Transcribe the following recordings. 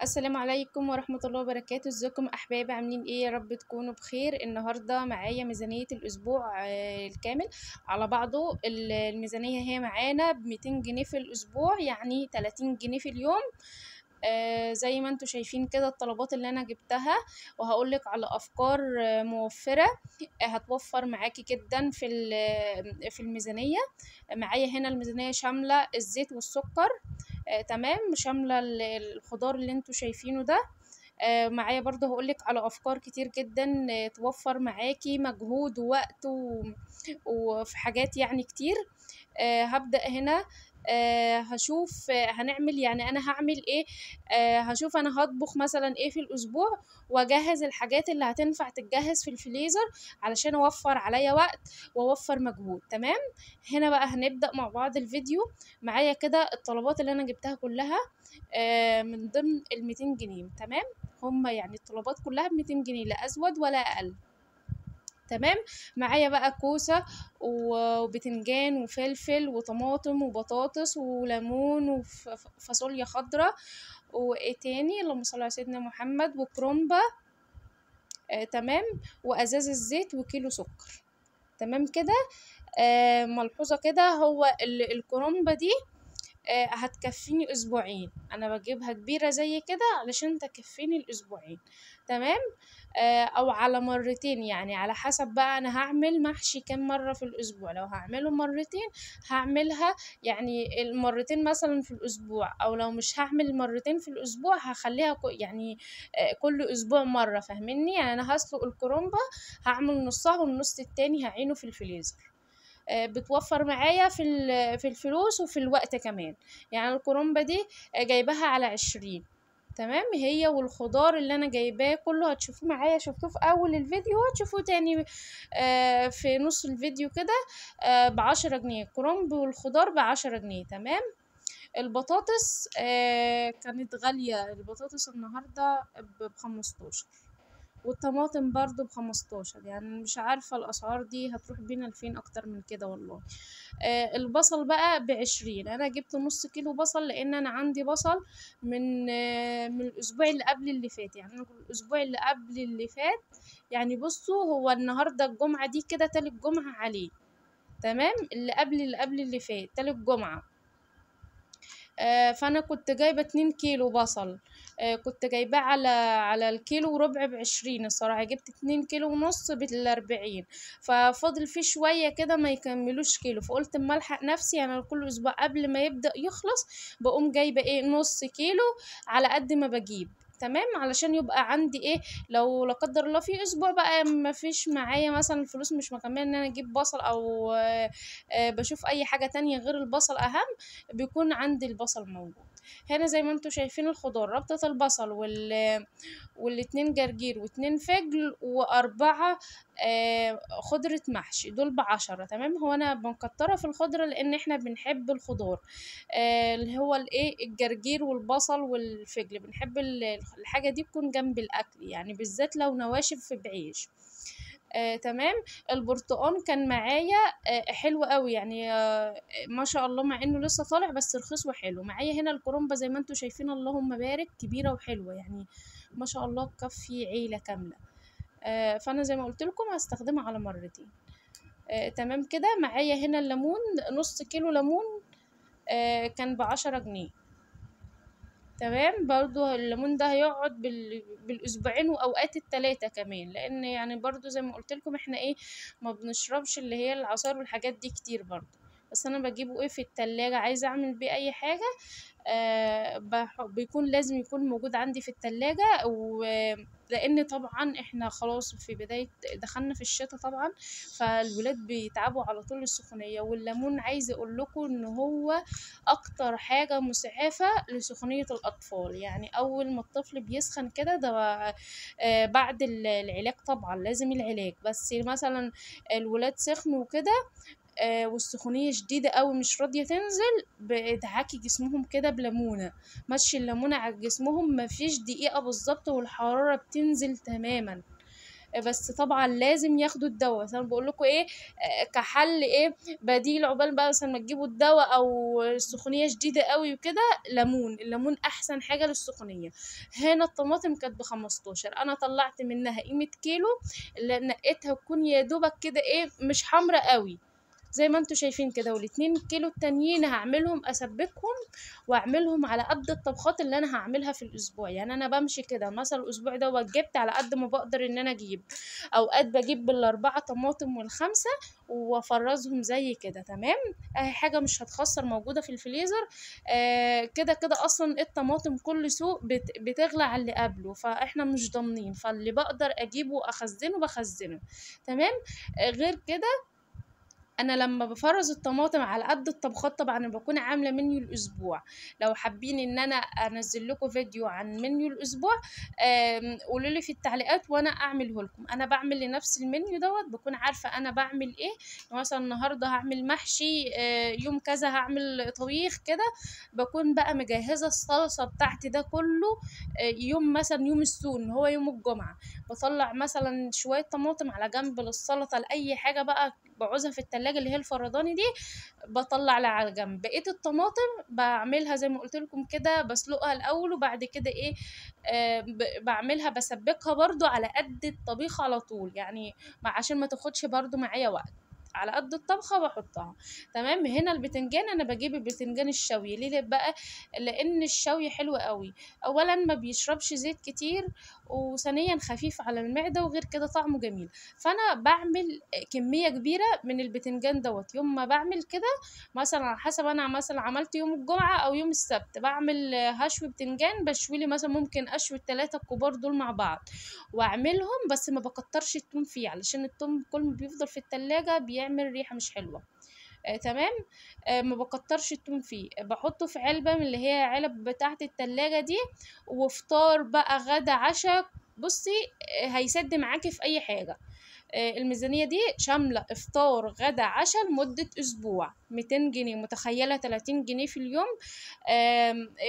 السلام عليكم ورحمة الله وبركاته. ازيكم احبابي؟ عاملين ايه؟ يا رب تكونوا بخير. النهاردة معايا ميزانية الاسبوع الكامل على بعضه. الميزانية هي معانا ب200 جنيه في الاسبوع، يعني 30 جنيه في اليوم. زي ما انتم شايفين كده الطلبات اللي انا جبتها، وهقولك على افكار موفرة هتوفر معاكي جدا في الميزانية. معايا هنا الميزانية شاملة الزيت والسكر، تمام، شاملة الخضار اللي انتوا شايفينه ده. معايا برضه هقولك على افكار كتير جدا، توفر معاكي مجهود ووقت وفي حاجات يعني كتير. هبدأ هنا، هشوف، هنعمل يعني انا هعمل ايه. هشوف انا هطبخ مثلا ايه في الاسبوع، واجهز الحاجات اللي هتنفع تتجهز في الفريزر علشان اوفر عليا وقت واوفر مجهود. تمام، هنا بقى هنبدأ مع بعض الفيديو. معايا كده الطلبات اللي انا جبتها كلها، من ضمن الميتين جنيه. تمام، هما يعني الطلبات كلها بميتين جنيه، لا ازود ولا اقل. تمام، معايا بقى كوسة وبتنجان وفلفل وطماطم وبطاطس وليمون وفاصوليا خضراء وايه تاني، اللهم صل على سيدنا محمد، وكرومبا، تمام، وازاز الزيت وكيلو سكر. تمام كده. ملحوظة كده، هو الكرومبا دي، هتكفيني اسبوعين، انا بجيبها كبيرة زي كده علشان تكفيني الاسبوعين. تمام، او على مرتين، يعني على حسب بقى انا هعمل محشي كام مرة في الاسبوع. لو هعمله مرتين هعملها يعني المرتين مثلا في الاسبوع، او لو مش هعمل مرتين في الاسبوع هخليها كل اسبوع مرة، فاهميني؟ يعني انا هسلق الكرومبا هعمل نصها والنص التاني هعينه في الفريزر. بتوفر معايا في الفلوس وفي الوقت كمان. يعني الكرومبا دي، جايباها على 20. تمام، هي والخضار اللي انا جايباه كله هتشوفوه معايا، شفتوه في اول الفيديو وهتشوفوه تاني، في نص الفيديو كده، ب10 جنيه. الكرنب والخضار ب10 جنيه. تمام، البطاطس، كانت غالية، البطاطس النهاردة ب15، والطماطم برضو ب15. يعني مش عارفة الأسعار دي هتروح بينا لفين أكتر من كده والله. البصل بقى ب20. أنا جبت نص كيلو بصل لأن أنا عندي بصل من الأسبوع اللي قبل اللي فات. يعني أنا الأسبوع اللي قبل اللي فات، يعني بصوا هو النهاردة الجمعة دي كده تالت جمعة عليه. تمام، اللي قبل اللي قبل اللي فات تالت جمعة. فأنا كنت جايبة 2 كيلو بصل، كنت جايباه على الكيلو وربع ب20. الصراحة جبت اتنين كيلو ونص بالأربعين، ففاضل فيه شوية كده ما يكملوش كيلو، فقلت اما الحق نفسي. يعني كل أسبوع قبل ما يبدأ يخلص بقوم جايبة نص كيلو على قد ما بجيب. تمام، علشان يبقى عندي لو لا قدر الله في اسبوع بقى ما فيش معايا مثلا الفلوس مش مكمله ان انا اجيب بصل او، بشوف اي حاجه تانية غير البصل، اهم بيكون عندي البصل موجود. هنا زي ما انتم شايفين الخضار، ربطه البصل والاتنين جرجير واتنين فجل واربعة، خضرة محشي، دول ب10. تمام، هو انا بنكترها في الخضرة لان احنا بنحب الخضار، اللي هو الجرجير والبصل والفجل، بنحب الحاجة دي تكون جنب الاكل، يعني بالذات لو نواشف بعيش. تمام، البرتقان كان معايا، حلو قوي، ما شاء الله، مع انه لسه طالع بس رخيص وحلو. معايا هنا الكرنبه زي ما انتم شايفين اللهم بارك، كبيره وحلوه، يعني ما شاء الله تكفي عيله كامله. فانا زي ما قلت لكم هستخدمها على مرتين. تمام كده. معايا هنا الليمون، نص كيلو ليمون، كان ب10 جنيه. تمام، برضو الليمون ده هيقعد بالاسبوعين واوقات التلاتة كمان، لان برضو زي ما قلت لكم احنا ما بنشربش اللي هي العصاير والحاجات دي كتير برضو، بس انا بجيبه في التلاجة، عايزة اعمل بيه اي حاجة، بيكون لازم يكون موجود عندي في التلاجة، لان طبعا احنا خلاص في بداية دخلنا في الشتاء طبعا، فالولاد بيتعبوا على طول السخونية. والليمون عايزة اقول لكم ان هو اكتر حاجة مسعفة لسخونية الاطفال، يعني اول ما الطفل بيسخن كده ده بعد العلاج طبعا لازم العلاج، بس مثلا الولاد سخنوا كده، والسخونية شديدة قوي مش راضية تنزل، بتعاكي جسمهم كده بليمونة، مشي الليمونة على جسمهم مفيش دقيقة بالظبط والحرارة بتنزل تماما. بس طبعا لازم ياخدوا الدواء. بس انا بقول لكم ايه كحل ايه بديل عقبال بقى مثلا ما تجيبوا الدواء او السخونيه شديدة قوي وكده، ليمون. الليمون احسن حاجة للسخونيه. هنا الطماطم كانت ب15، انا طلعت منها قيمة كيلو، اللي نقيتها تكون يا دوبك كده ايه مش حمرا قوي زي ما انتوا شايفين كده. والاتنين كيلو التانيين هعملهم اسبكهم واعملهم على قد الطبخات اللي انا هعملها في الاسبوع. يعني انا بمشي كده مثلا الاسبوع ده جبت على قد ما بقدر ان انا اجيب، اوقات بجيب بالاربعة طماطم والخمسة وافرزهم زي كده. تمام، اهي حاجة مش هتخسر، موجودة في الفريزر. كده كده اصلا الطماطم كل سوق بتغلى على اللي قبله، فاحنا مش ضامنين، فاللي بقدر اجيبه واخزنه بخزنه. تمام، غير كده انا لما بفرز الطماطم على قد الطبخات طبعا بكون عامله منيو الاسبوع. لو حابين ان انا انزل لكم فيديو عن منيو الاسبوع قولوا لي في التعليقات وانا اعمله لكم. انا بعمل لنفس المنيو دوت، بكون عارفه انا بعمل ايه. مثلا النهارده هعمل محشي، يوم كذا هعمل طبيخ كده، بكون بقى مجهزة الصلصه بتاعتي ده كله. يوم مثلا يوم السون هو يوم الجمعة، بطلع مثلا شوية طماطم على جنب للسلطة، لاي حاجة بقى بعوزها في التلاجة اللي هي الفرداني دي بطلع لها على جنب. بقية الطماطم بعملها زي ما قلت لكم كده، بسلقها الاول وبعد كده ايه بعملها بسبكها برضو على قد الطبيخ على طول، يعني عشان ما تاخدش برضو معايا وقت، على قد الطبخة بحطها. تمام، هنا البتنجان انا بجيب البتنجان الشوي. ليه بقى؟ لان الشوي حلو قوي، اولا ما بيشربش زيت كتير، وثانيا خفيف على المعدة، وغير كده طعمه جميل. فانا بعمل كمية كبيرة من البتنجان دوت. يوم ما بعمل كده مثلا على حسب انا مثلا عملت يوم الجمعة او يوم السبت، بعمل هشوي بتنجان، بشوي لي مثلا ممكن اشوي الثلاثة الكبار دول مع بعض واعملهم، بس ما بكترش التوم فيه علشان التوم كل ما بيفضل في التلاجة بيعمل ريحه مش حلوة. تمام، ما بكترش التوم فيه، بحطه في علبة من اللي هي علب بتاعه التلاجة دي. وفطار بقى غدا عشاء، بصي هيسد معاكي في اي حاجة. الميزانية دي شاملة افطار غدا عشاء لمدة اسبوع، 200 جنيه، متخيله 30 جنيه في اليوم.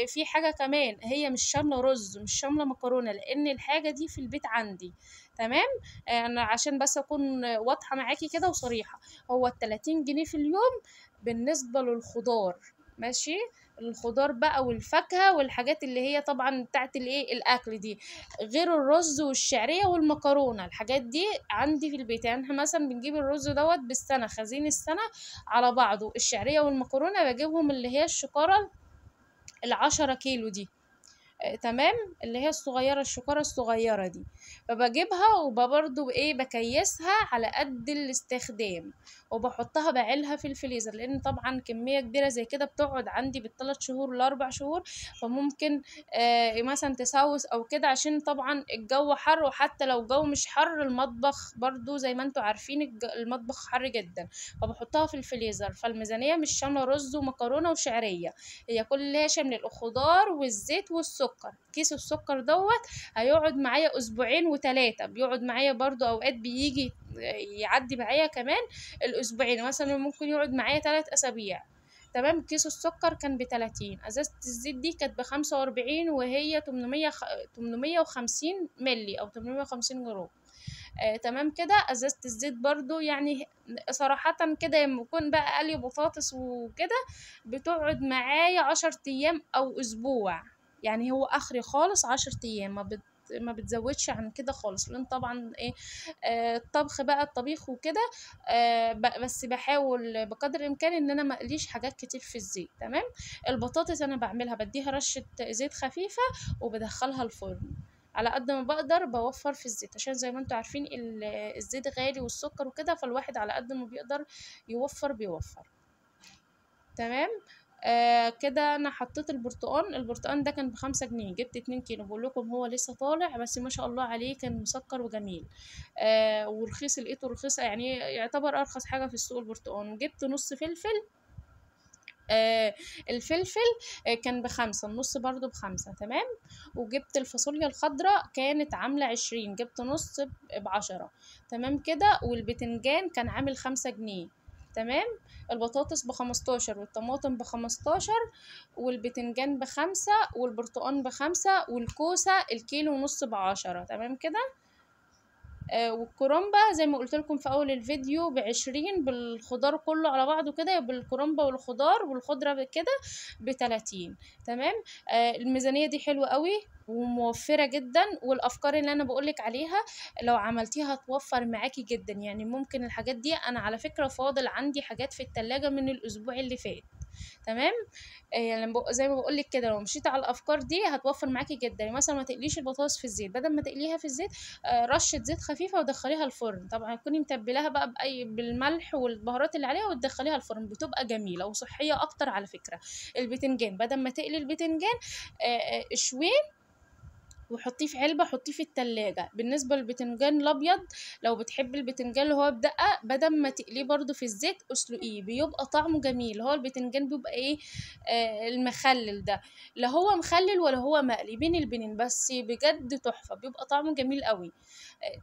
في حاجة كمان، هي مش شاملة رز، مش شاملة مكرونه، لان الحاجة دي في البيت عندي. تمام، انا عشان بس اكون واضحة معاكي كده وصريحة، هو ال 30 جنيه في اليوم بالنسبة للخضار، ماشي، الخضار بقى والفاكهه والحاجات اللي هي طبعا بتاعت الايه الاكل دي، غير الرز والشعريه والمكرونه، الحاجات دي عندي في البيت. يعني احنا مثلا بنجيب الرز دوت بالسنة، خزين السنة على بعضه، الشعرية والمكرونه بجيبهم اللي هي الشكاره 10 كيلو دي. تمام، اللي هي الصغيرة، الشكاره الصغيرة دي، فبجيبها وبرضو ايه بكيسها على قد الاستخدام، وبحطها بعيلها في الفريزر، لان طبعا كمية كبيرة زي كده بتقعد عندي بالثلاث شهور لاربع شهور، فممكن مثلا تسوس او كده، عشان طبعا الجو حر، وحتى لو الجو مش حر المطبخ برضو زي ما انتوا عارفين المطبخ حر جدا، فبحطها في الفريزر. فالميزانيه مش شاملة رز ومكرونه وشعريه، هي كل اللي هي شاملة الخضار والزيت والسكر. كيس السكر دوت هيقعد معايا اسبوعين وثلاثة، بيقعد معايا برضو اوقات بيجي يعدي معايا كمان الاسبوعين، مثلا ممكن يقعد معايا 3 اسابيع. تمام، كيس السكر كان ب30، ازازة الزيت دي كانت ب45، وهي 850 ملي او 850 جرام. تمام كده. ازازة الزيت برضو يعني صراحة كده لما يكون بقى قلي بطاطس وكده بتقعد معايا 10 ايام او اسبوع، يعني هو اخري خالص 10 ايام، ما بتزودش عن كده خالص، لان طبعا ايه الطبخ بقى الطبيخ وكده، بس بحاول بقدر الامكان ان انا ما اقليش حاجات كتير في الزيت. تمام، البطاطس انا بعملها بديها رشه زيت خفيفة وبدخلها الفرن، على قد ما بقدر بوفر في الزيت، عشان زي ما انتوا عارفين الزيت غالي والسكر وكده، فالواحد على قد ما بيقدر يوفر بيوفر. تمام، كده انا حطيت البرتقان. البرتقان ده كان ب5 جنيه، جبت 2 كيلو، بقول لكم هو لسه طالع بس ما شاء الله عليه كان مسكر وجميل، ورخيص، لقيته رخيص، يعني يعتبر ارخص حاجة في السوق البرتقان. وجبت نص فلفل، الفلفل كان ب5، النص برضو ب5. تمام، وجبت الفاصوليا الخضراء كانت عاملة 20، جبت نص ب10. تمام كده. والبتنجان كان عامل 5 جنيه. تمام، البطاطس ب15، والطماطم ب15، والبتنجان ب5، والبرتقان ب5، والكوسة الكيلو ونص ب10. تمام كده. والكرنبه زي ما قلت لكم في اول الفيديو ب20 بالخضار كله على بعضه كده، بالكرنبه والخضار والخضره كده ب30. تمام. الميزانية دي حلوة قوي وموفره جدا، والافكار اللي انا بقولك عليها لو عملتيها هتوفر معاكي جدا. يعني ممكن الحاجات دي، انا على فكرة فاضل عندي حاجات في التلاجة من الاسبوع اللي فات. تمام. يعني زي ما بقولك كده لو مشيتي على الافكار دي هتوفر معاكي جدا. يعني مثلا ما تقليش البطاطس في الزيت، بدل ما تقليها في الزيت رشه زيت خفيفة ودخليها الفرن، طبعا تكوني متبلاها بقى بالملح والبهارات اللي عليها، وتدخليها الفرن، بتبقى جميلة وصحية اكتر على فكرة. البتنجان بدل ما تقلي البتنجان اشويه وحطيه في علبة، حطيه في التلاجة. بالنسبة للبتنجان الابيض لو بتحبي البتنجان اللي هو بدقة، بدل ما تقليه برده في الزيت اسلقيه، بيبقى طعمه جميل. هو البتنجان بيبقى ايه المخلل ده، لا هو مخلل ولا هو مقلي، بين البنين، بس بجد تحفة، بيبقى طعمه جميل قوي.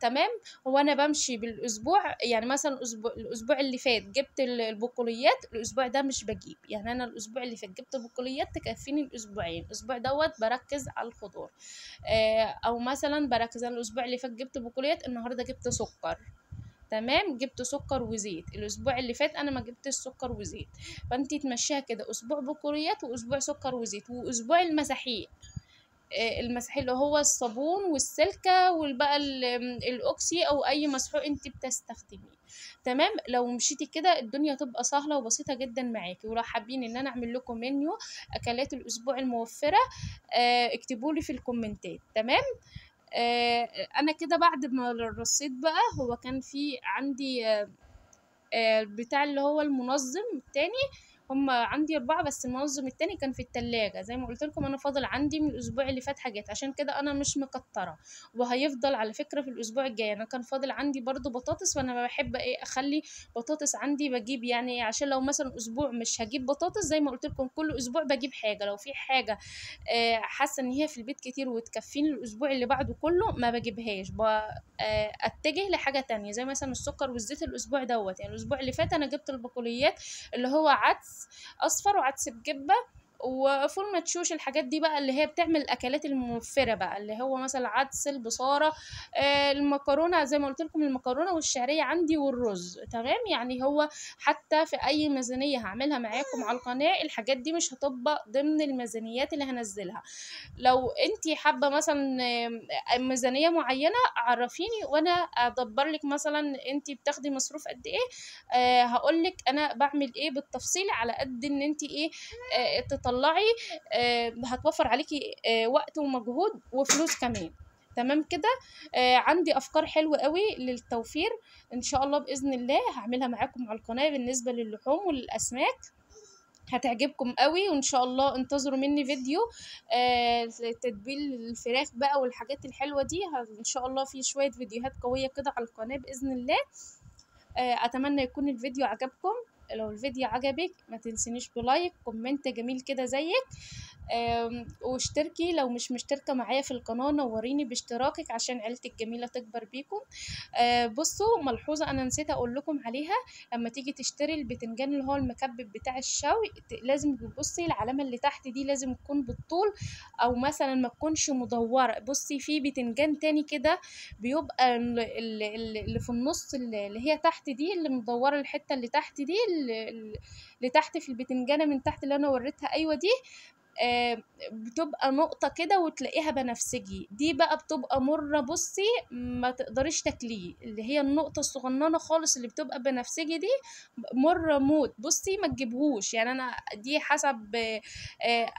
تمام. هو انا بمشي بالاسبوع، يعني مثلا الاسبوع اللي فات جبت البقوليات، الاسبوع ده مش بجيب. يعني انا الاسبوع اللي فات جبت بقوليات تكفيني الاسبوعين، الاسبوع دوت بركز على الخضار، او مثلا بركز. انا الاسبوع اللي فات جبت بقوليات، النهارده جبت سكر. تمام، جبت سكر وزيت. الاسبوع اللي فات انا ما جبتش سكر وزيت. فانتي تمشيها كده، اسبوع بقوليات واسبوع سكر وزيت، واسبوع المساحيق. المسحوق اللي هو الصابون والسلكة والبقى الاوكسي او اي مسحوق انت بتستخدميه. تمام. لو مشيتي كده الدنيا تبقى سهلة وبسيطة جدا معاكي. ولو حابين ان انا اعمل لكم منيو اكلات الاسبوع الموفره اكتبوا لي في الكومنتات. تمام. انا كده بعد ما رصيت بقى، هو كان في عندي بتاع اللي هو المنظم التاني، هم عندي 4 بس المنظم التاني كان في التلاجة. زي ما قلت لكم انا فاضل عندي من الاسبوع اللي فات حاجات، عشان كده انا مش مكتره، وهيفضل على فكرة في الاسبوع الجاي. انا كان فاضل عندي برضو بطاطس، وانا بحب ايه اخلي بطاطس عندي، بجيب يعني عشان لو مثلا اسبوع مش هجيب بطاطس، زي ما قلت لكم كل اسبوع بجيب حاجة. لو في حاجة حاسه ان هي في البيت كتير وتكفيني الاسبوع اللي بعده كله ما بجيبهاش، اتجه لحاجة تانية زي مثلا السكر والزيت الاسبوع دوت. يعني الاسبوع اللي فات انا جبت البقوليات اللي هو عدس اصفر وعدس بجبه وفول مدشوش، الحاجات دي بقى اللي هي بتعمل الاكلات الموفره بقى، اللي هو مثلا عدس، البصاره، المكرونه، زي ما قلت لكم المكرونه والشعريه عندي والرز. تمام. يعني هو حتى في اي ميزانية هعملها معاكم على القناة الحاجات دي مش هتبقى ضمن الميزانيات اللي هنزلها. لو انتي حابة مثلا ميزانية معينة عرفيني وانا ادبر لك، مثلا انتي بتاخدي مصروف قد ايه، هقول لك انا بعمل ايه بالتفصيل، على قد ان انتي ايه تطلعي، هتوفر عليكي وقت ومجهود وفلوس كمان. تمام كده. عندي افكار حلوة قوي للتوفير ان شاء الله باذن الله هعملها معاكم على القناة بالنسبة للحوم والاسماك، هتعجبكم قوي. وان شاء الله انتظروا مني فيديو تتبيل الفراخ بقى والحاجات الحلوة دي، ان شاء الله في شوية فيديوهات قوية كده على القناة باذن الله. اتمنى يكون الفيديو عجبكم. لو الفيديو عجبك ما تنسينيش ب like، comment جميل كده زيك، واشتركي لو مش مشتركة معايا في القناة، نوريني باشتراكك عشان عيلتي الجميلة تكبر بيكم. بصوا ملحوظة انا نسيت اقول لكم عليها، لما تيجي تشتري البتنجان اللي هو المكبب بتاع الشوي لازم تبصي العلامة اللي تحت دي لازم تكون بالطول، او مثلا ما تكونش مدورة. بصي في بتنجان تاني كده بيبقى اللي في النص اللي هي تحت دي، اللي مدورة الحتة اللي تحت دي، اللي تحت في البتنجانه من تحت اللي انا وريتها، ايوه دي بتبقى نقطة كده وتلاقيها بنفسجي، دي بقى بتبقى مرة، بصي ما تقدريش تاكليه، اللي هي النقطة الصغننة خالص اللي بتبقى بنفسجي دي مرة موت، بصي ما تجيبهوش. يعني انا دي حسب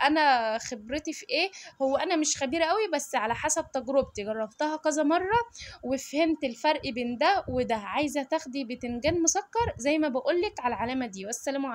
انا خبرتي في ايه، هو انا مش خبيرة قوي بس على حسب تجربتي جربتها كذا مرة وفهمت الفرق بين ده وده. عايزة تاخدي بتنجان مسكر زي ما بقولك على العلامة دي. والسلام عليكم.